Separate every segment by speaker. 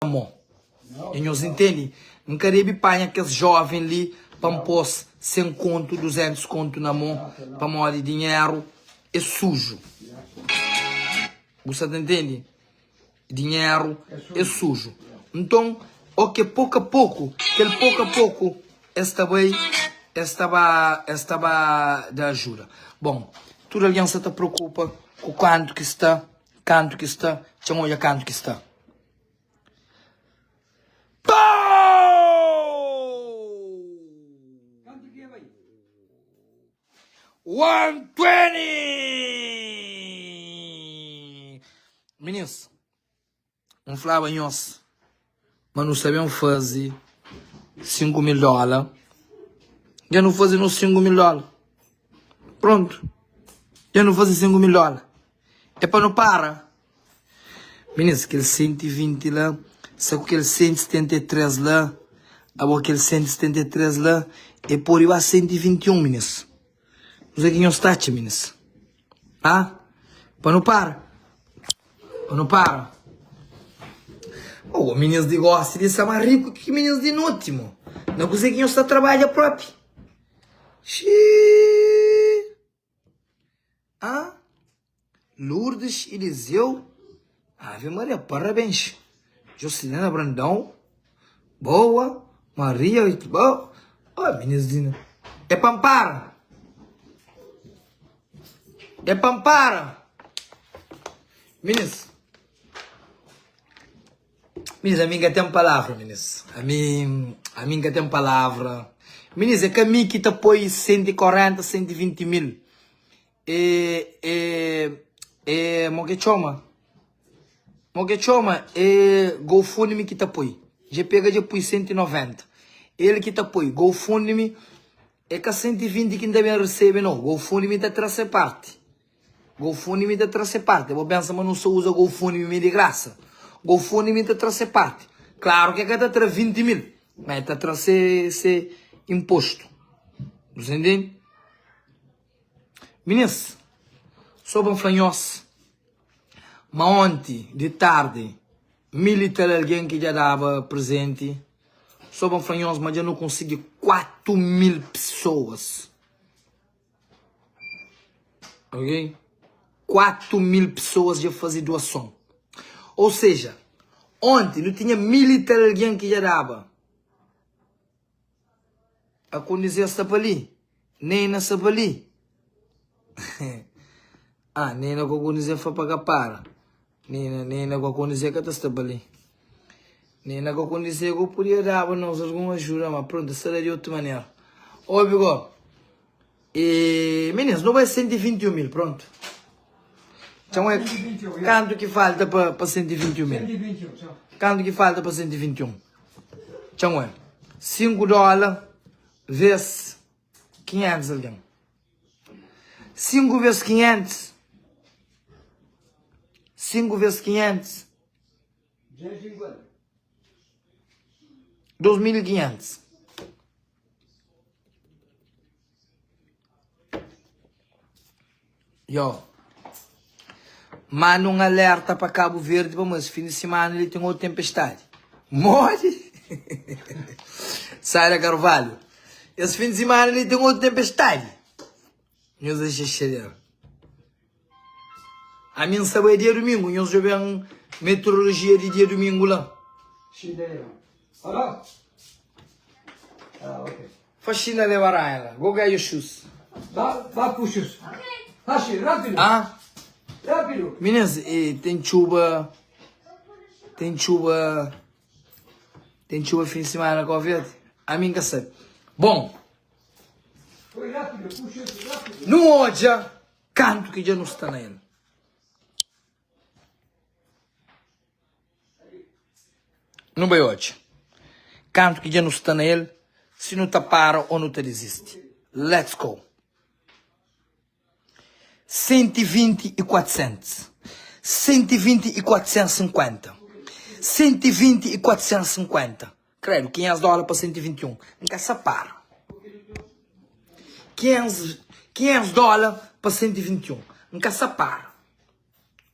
Speaker 1: Mô. Dja nhos intende? N ka debe panha kes jóven li pa N pô-s 100 kontu, 200 kontu na mô, pamodi dinheru é suju. Bu sa ta intende? Dinheru é suju. Nton, óki é poku a poku, kel poku a poku es ta bai, es ta ba, es ta ba da ajuda. Bon, tudu algen sa ta preokupa ku kantu ki sta, kantu ki sta, txa-m odja kantu ki sta. One 20! Minis, N flaba nhos ma nu sta ben faze 5 mil dóla. Dja nu faze nos 5 mil dóla. Prontu, dja nu faze 5 mil dóla. É pa nu para. Minis, kel 120 la, sa ku kel 173 la, abo kel 173 la, e pode ba 121, minis. Kuzê ki nhos ta atxa, minis? Ha? Pa nu para. Pa nu para. Oh, minis di gosi di sa más riku ki minis di noti, mo. Na kuzê ki nhos ta trabadja propi? Xii! Ah, Lourdes Eliseu, Ave Maria, parabéns. Jocelina Brandão, boa. Maria, boa. Oh, meninas lindas. É pampara. É pampara. Meninas. Minis, ami ka ten palavra, minis. Ami, ami ka ten palavra. Minis, é ka mi ki ta poi 140, 120 mil. É, é, é, mo ke txoma? Mo ke txoma? É GoFundMe ki ta poi. Dja pega, dja pui 190. El ki ta poi. GoFundMe é ka 120 ki N ta ben resebe, no. GoFundMe ta tra se parti. GoFundMe ta tra se parte. Bo pensa ma nu sa uza GoFundMe mi di grasa? GoFundMe ta tra se parte. Klaru ke ka ta tra 20 mil, ma e ta tra se se impostu. Bu sa intende? Minis, so pa N fla nhos ma onti di tardi mil i tal algen ki dja daba prezenti, so pa N fla nhos ma dja nu konsigi 4 mil pesoas. Ok? 4 mil pessoas dja faze doason. Ou seja, onti nu tinha mil e tal algen ki dja daba. A Condizé sta pa li, Neina sta pa li. ah, Neina ku Condizé foi pa ka para. Nina, Nina ku Akondizé ka ta sta pa li. Nina ku Akondizé ku podia daba nos algun ajuda, ma prontu, sta la di otu manera. Obi go, e minis, nu bai 121 mil, prontu. Txau é, kantu ki falta pa, pa 121 mil? Kantu ki falta pa 121? Txau é, 5 dóla ves 500 algen. 5 ves 500 5 ves 500 2500 Yo Manda un alerta pa Cabo Verde pamodi es fin di simana li ten otu tempestadi Modi? Sara Carvalho Es fin di simana li ten otu tempestadi Nhos dexa xerera. Ami N sta bai dia dumingu, nhos djobe-m meteorologia di dia dumingu la. Faxina leba Ryan la. Go get your shoes. Ah? Minis, e ten txuba, ten txuba, ten txuba fin di simana na Cabo Verde? Ami N ka sabe. Bon. Nu odja kantu ki dja nu sta na el. Nu bai odja kantu ki dja nu sta na el, si nu ta para ô nu ta dizisti. Let's go! 120 y 400 120 y 450 120 y 450 Credo, 500 dólar pa 121 N ka sa para 500, 500 dólar pa 121 N ka sa para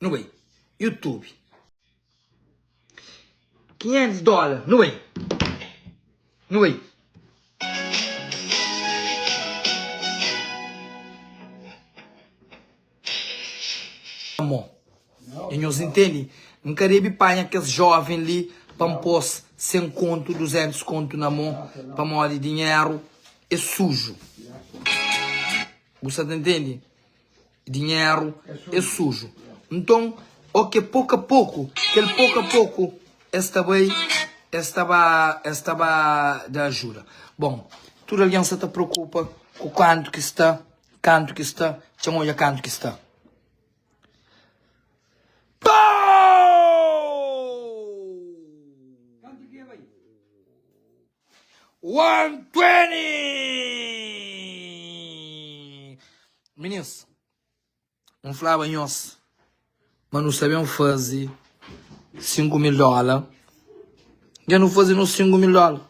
Speaker 1: Nu bai, YouTube. 500 dóla. Nu bai. Nu bai. Mo. E nhos intende? N ka debe panha kes jóven li pa N pô-s 100 kontu, 200 kontu na mô, pamodi dinheru é suju. Bu sa ta intende? Dinheru é suju. Nton, oke poku a poku, kel poku a poku, es ta bai, es ta ba, es ta ba da ajuda. Bon, tudu algen sa ta preokupa ku kantu ki sta, kantu ki sta, txeu odja kantu ki sta. 120! Minins, N flaba nhos ma nu sta ben faze 5 mil dóla. Dja nu faze nos 5 mil dóla.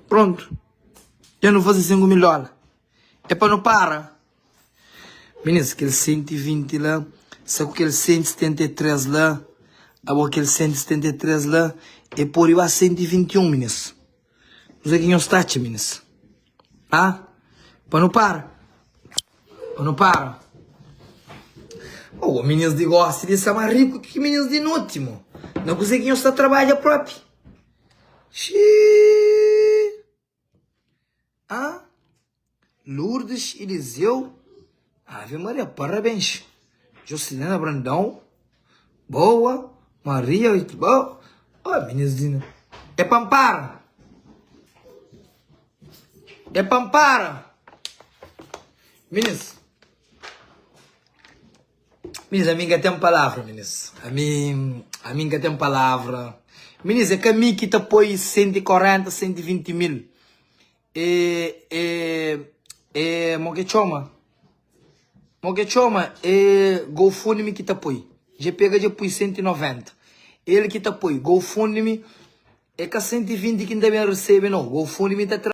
Speaker 1: Prontu, dja nu faze 5 mil dóla. É pa nu para. Minins, kel 120 la, sa ku kel 173 la, abo kel 173 la, e pode ba 121, minins. Kuzê ki nhos ta atxa, minins? Ha? Pa nu para. Pa nu para. Oh, minins di gosi di sa más riku ki minins di noti, mo. Na kuzê ki nhos ta trabadja propi? Xii! Ah, Lourdes Eliseu, Ave Maria, parabéns. Jocelina Brandão, boa. Maria, boa. Oh, meninas de... É pampara. É pampara. Meninas. Minis, ami ka ten palavra, minis. Ami, ami ka ten palavra. Minis, é ka mi ki ta poi 140, 120 mil. É, é, é, mo ke txoma? Mo ke txoma? É GoFundMe ki ta poi. Dja pega, dja pui 190. El ki ta poi. GoFundMe é ka 120 ki N ta ben resebe, no. GoFundMe ta tra.